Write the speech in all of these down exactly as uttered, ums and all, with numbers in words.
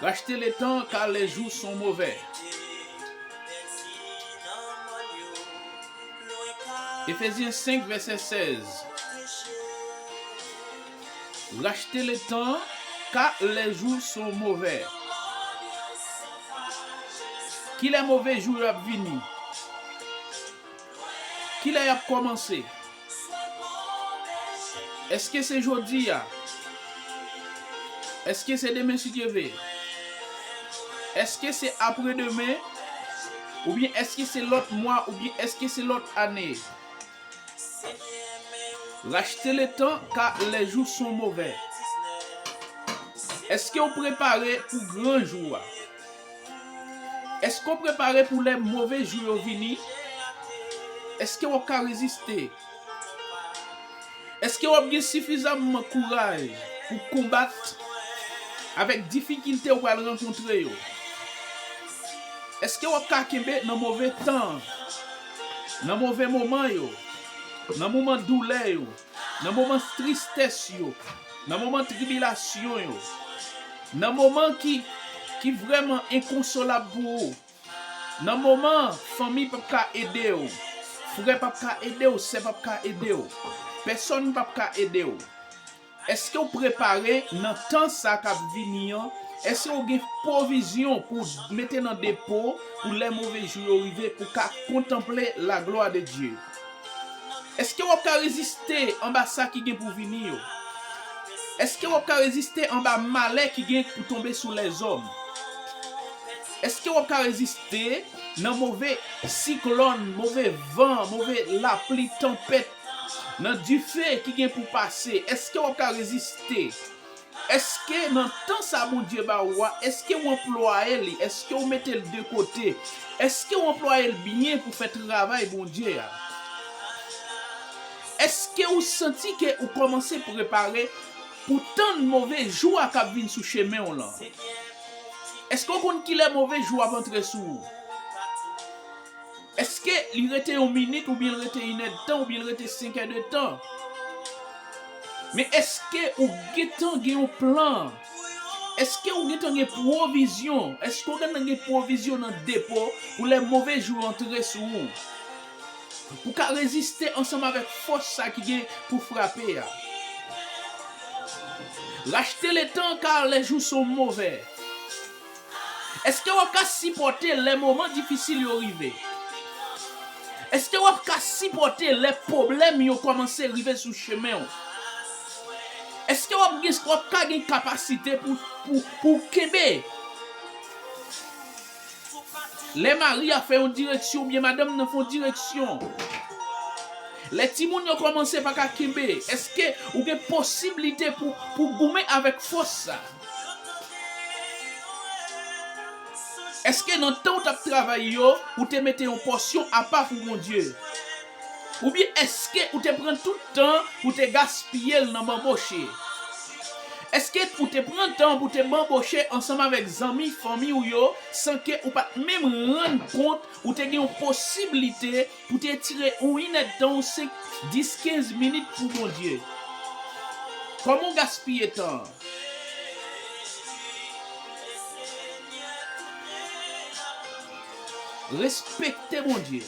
Racheter le temps car les jours sont mauvais. Efezyen senk vèsè sèz. Racheter le temps car les jours sont mauvais. Kilè move jou yo ap vini? Kilè y ap kòmanse? Èske se jodi a? Èske se demen si Dye vle? Èske se apre demen? Oubyen èske se lòt mwa? Oubyen èske se lòt ane? Racheter le temps car les jours sont mauvais. Èske w prepare pou gran jou a? Èske w prepare pou lè move jou yo vini? Èske w ap ka reziste? Èske w ap gen sifizamman kouraj pou konbat avèk difikilte w pral rankontre yo? Èske w ap ka kenbe nan move tan, nan move moman yo, nan moman doulè yo, nan moman tristès yo, nan moman tribilasyon yo, nan moman ki, ki vrèman enkonsolab pou ou? Nan moman fanmi p ap ka ede w, frè p ap ka ede w, sè p ap ka ede w, pèsòn p ap ka ede w. Èske w prepare nan tan sa k ap vini an? Èske w gen pwovizyon pou w mete nan depo pou lè move jou yo rive pou w ka kontanple la gloire de Dieu? Èske w ap ka reziste anba sa ki gen pou vini yo? Èske w ap ka reziste anba malè ki gen pou tonbe sou lèzòm? Èske w ap ka reziste nan move siklòn, move van, move lapli, tanpèt, nan dife ki gen pou pase? Èske w ap ka reziste? Èske nan tan sa Bondye ba ou a, èske w anplwaye li? Èske w mete l de kote? Èske w anplwaye l byen pou fè travay Bondye a? Èske w santi ke ou kòmanse prepare pou tann move jou a k ap vin sou chemen w lan? Èske w konn kilè move jou ap antre sou ou? Èske li rete yon minit, oubyen l rete inèdtan, oubyen l rete senk èdtan? Men èske ou gentan gen yon plan? Èske ou gentan gen pwovizyon? Èske ou gentan gen pwovizyon nan depo pou lè move jou yo antre sou ou? Pou ka reziste ansanm avèk fòs sa ki gen pou frape a. Racheter le temps car les jours sont mauvais. Èske w ap ka sipòte lè moman difisil yo rive? Èske w ap ka sipòte lè pwoblèm yo kòmanse rive sou chemen w? Èske w ap gen, w ap ka gen kapasite pou, pou, pou w kenbe? Lè mari a fè yon direksyon oubyen madanm nan fè yon direksyon, lè timoun yo kòmanse pa ka kenbe, èske ou gen posiblite pou, pou goumen avèk fòs sa? Èske nan tan w t ap travay yo, ou te mete yon pòsyon apa pou Bondye? Oubyen èske ou te pran tout tan pou te gaspiye l nan banboche? Èske ou te pran tan pou te banboche ansanm avèk zanmi, fanmi w yo, san ke ou pa t menm rann kont ou te gen yon posiblite pou te tire yon inèdtan ou senk, dis, kenz minit pou Bondye? Kòman w gaspiye tan an? Respekte Bondye.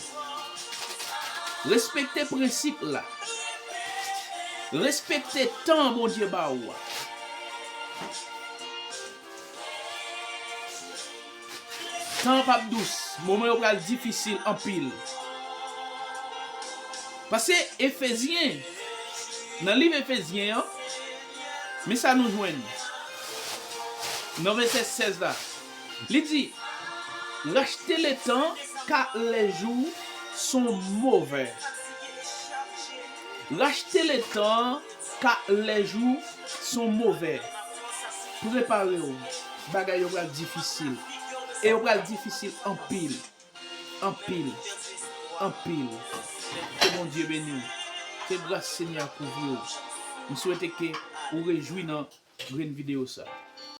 Respekte prensip la. Respekte tan Bondye ba ou a. Tan an p ap dous, moman yo pral difisil anpil. Pase Efezyen, nan liv Efezyen an, men sa nou jwenn nan vèsè sèz la. Li di, racheter le temps, car les jours sont mauvais. Racheter le temps, car les jours sont mauvais. Prepare w, bagay yo pral difisil. E yo pral difisil anpil. Anpil. Anpil. Ke Bondye beni w. Ke gras Senyè a kouvri w. M swete ke ou rejwi nan grenn videyo sa.